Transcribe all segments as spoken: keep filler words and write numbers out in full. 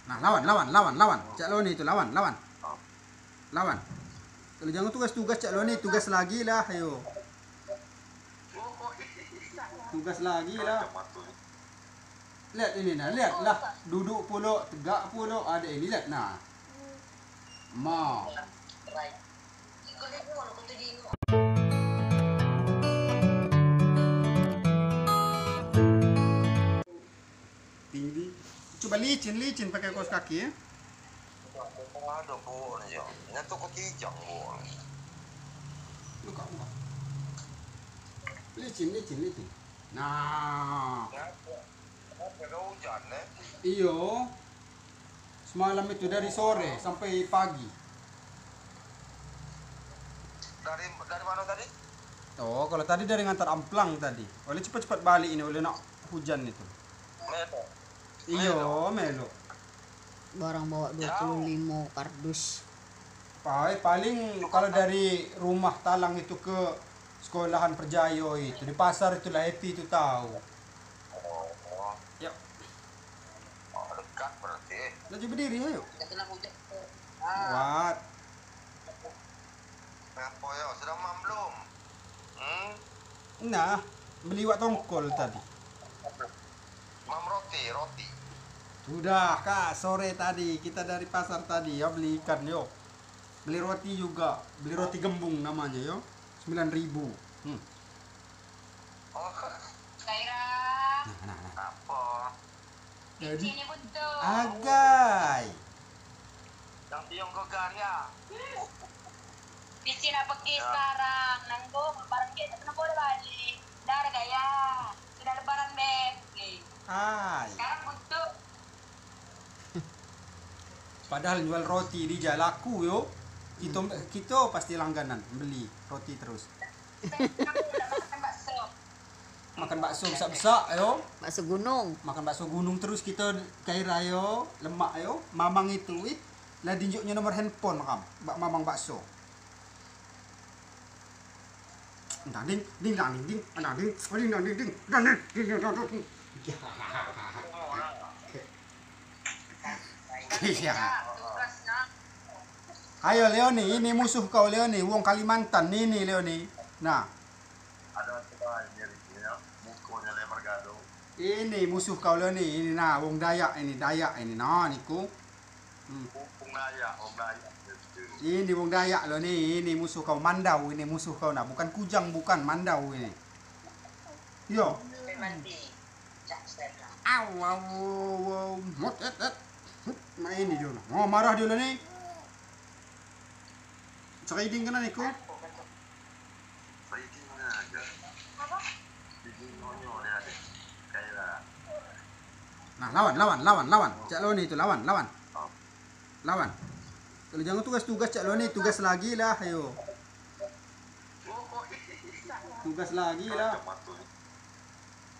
Nah, lawan, lawan, lawan, lawan. Cak Loni itu lawan, lawan. Lawan. Kalau jangan tugas-tugas, Cak Loni, tugas lagi lah, ayo. Tugas lagi lah. Lihat ini nah, lihat lah. Duduk pulok, tegak pulok, ada ini lihat nah. Ma. Tinggi. Coba licin, licin pakai kaos kaki ya. Ada buuk ni, yo. Nya tu kaki ijang buuk ni. Buka, buka. Licin, licin, licin. Nah. Kenapa? Kenapa ada hujan, eh? Iyo. Semalam itu dari sore sampai pagi. Dari, dari mana tadi? Oh, kalau tadi dari ngantar amplang tadi. Oleh cepat-cepat balik ini, oleh nak hujan itu. Melo. Iyo, melo. Barang bawa dua puluh lima kardus. Pai, paling kalau dari rumah Talang itu ke sekolahan Perjayo itu, di pasar itulah Happy itu tahu. Oh. Ya. Oh, dekat berarti. Laju berdiri, ayo. Kuat. Ngapo yo? Sudah mam belum? Hmm? Nah, beli wak tongkol tadi. Mam roti, roti. Sudah, Kak, sore tadi kita dari pasar tadi ya beli ikan yo. Beli roti juga, beli roti gembung namanya yo. Sembilan ribu. Hmm. Oh. Kaira. Nah, nah, nah. Apa? Jadi, agai. Yang tiung ke garia. Di sini pergi sekarang, nanggung barang dia tak pernah boleh balik. Dah ada gaya. Sudah lebaran, Beb. Hai. Sekarang untuk padahal jual roti di jalan laku yo. Kita, kita pasti langganan beli roti terus. Makan bakso besak-besak ayo. Bakso gunung. Makan bakso gunung terus kita, Kaira yo, lemak ayo. Mamang itu, ih, lah dinjuknya nomor handphone makam. Bak mamang bakso. Dang ding, ding dang ding ding, dang ding, ding dang ding ding, dang ding, ding dang ding. Iya. Ayo Leoni, ini musuh kau Leoni, wong Kalimantan ini Leoni. Nah. Ada apa ini, ya? Mukanya lebar gado. Ini musuh kau Leoni, ini nah wong Dayak ini, Dayak ini. Nah, niku. Hmm. Wong Dayak, wong Dayak. Ini wong Dayak lo ni, ini musuh kau Mandau, ini musuh kau nah, bukan Kujang, bukan Mandau ini. Yo. Au, au, au, au. Mot, et, et. Hut, main ni dia. Oh, marah dia lah ni. Trading kena ni ku. Nah, lawan, lawan, lawan, lawan. Cak lawan itu, lawan, lawan. Lawan. Kalau jangan tugas-tugas, Cak Loni, tugas lagi lah, ayo. Tugas lagi lah.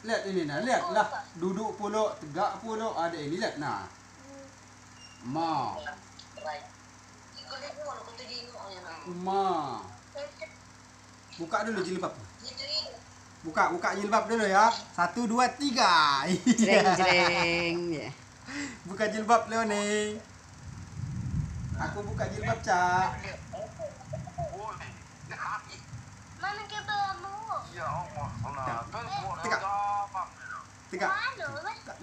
Lihat ini nah, lihat lah. Duduk pulok, tegak pulok, ada ini lihat nah. Ma. Ma. Buka dulu jilbab. Buka, buka jilbab dulu ya. Satu, dua, tiga. Jreng, jreng. Ya. Buka jilbab Leoni. Aku buka jilbab, Cak. Mana ke belamu? Tegak. Tegak.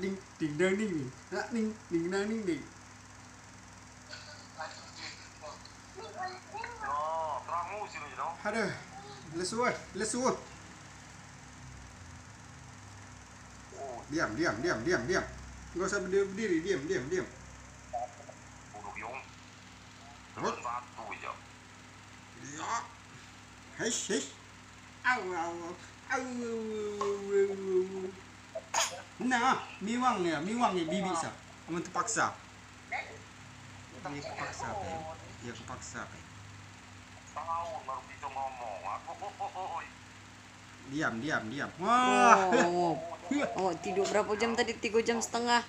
Ding, ding, dang, ding, ding. Nak, ding, ding, dang, ding, ding. Aduh, lesu eh, lesu eh. Diam, diam, diam, diam, diam. Enggak usah berdiri, berdiri, diam, diam, diam. Ya. Hei, hei. Au, au, au. Nah, miwang ya, miwang ya bibi sa. Amun terpaksa. Dia kepaksa pe. Dia kepaksa pe. Diam, diam, diam. Wah. Oh, oh, tidur berapa jam tadi? Tiga jam setengah.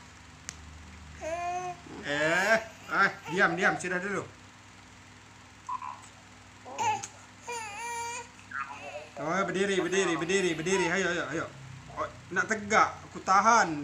Eh, eh, diam, diam, sudah dulu. Oh, berdiri, berdiri, berdiri, berdiri. Ayo, ayo, ayo. Oh, nak tegak, aku tahan.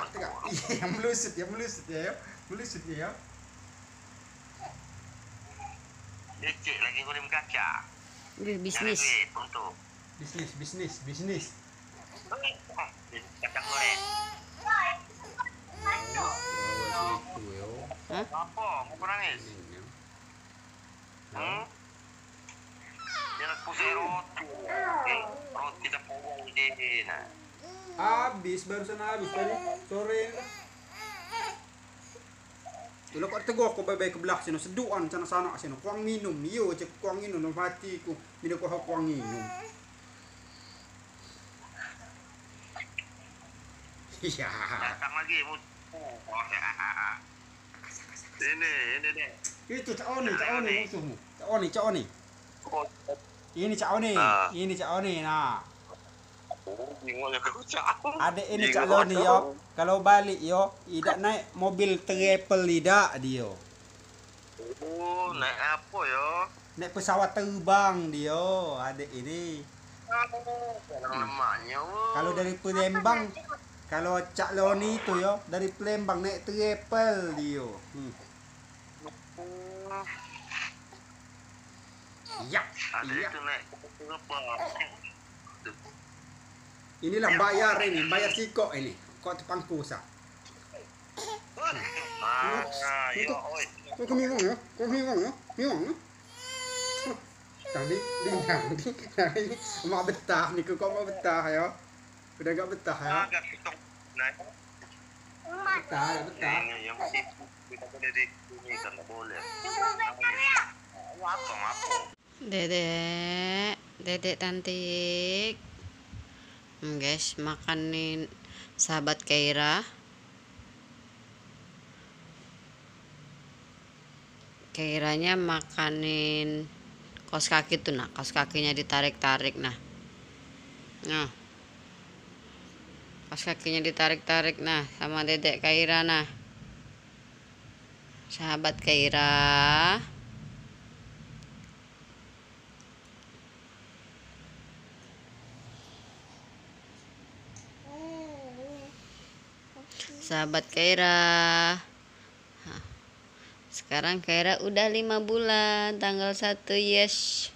tegak, tegak. Iya, yang melusut, yang melusut ya, ya. Melusut ya, ya. Becek lagi kulim kaca. Wih, bisnis. Nyari duit untuk. Bisnis, bisnis, bisnis. Kacang goreng. Hah? Apa? Mau nangis? Hmm? Dia nak pusing roti. Eh, roti tak payah ide nah. Habis, barusan habis tadi sore ni lah. Ilo kok teguh kok bebe ke belah sino, sedukan sanak-sanak sino. Kuang minum, iyo cek kuang minum, dalam hati ku, bila kau kuang minum. Iya. Datang lagi musuh. Ini, ini deh. Itu Cak Oni, Cak Oni musuhmu. Cak Oni, Cak Oni. Ini Cak Oni, ini Cak Oni, nah. Oh, bingungnya kau, Cak. Adek ini Cak Loni yo. Kalau balik yo, idak naik mobil travel idak dio. Oh, naik apa yo? Naik pesawat terbang dio, adek ini. Oh, lemaknya. Kalau dari Palembang, kalau Cak Loni tu yo, dari Palembang naik travel dio. Hmm. Iya, iya. Inilah bayar ini, bayar sikok ini. Kok tepangku sah. Nah, kok, kok kemiwang ya? Kok kemiwang ya? Miwang ya? Tadi, tadi, tadi, mak betah ni, kok mak betah ya? Udah agak betah ya? Agak ketok. Nah. Betah, betah. Ini yang kita boleh di sini kan tak boleh. Apa, apa? Dedek, dedek cantik. Hmm, guys, makanin sahabat Keira. Keiranya makanin kaos kaki tuh, nah. Kaos kakinya ditarik-tarik, nah. Nah. Kaos kakinya ditarik-tarik, nah, sama dedek Keira, nah. Sahabat Keira. Sahabat Keira. Hah. Sekarang Keira udah lima bulan, tanggal satu, yes.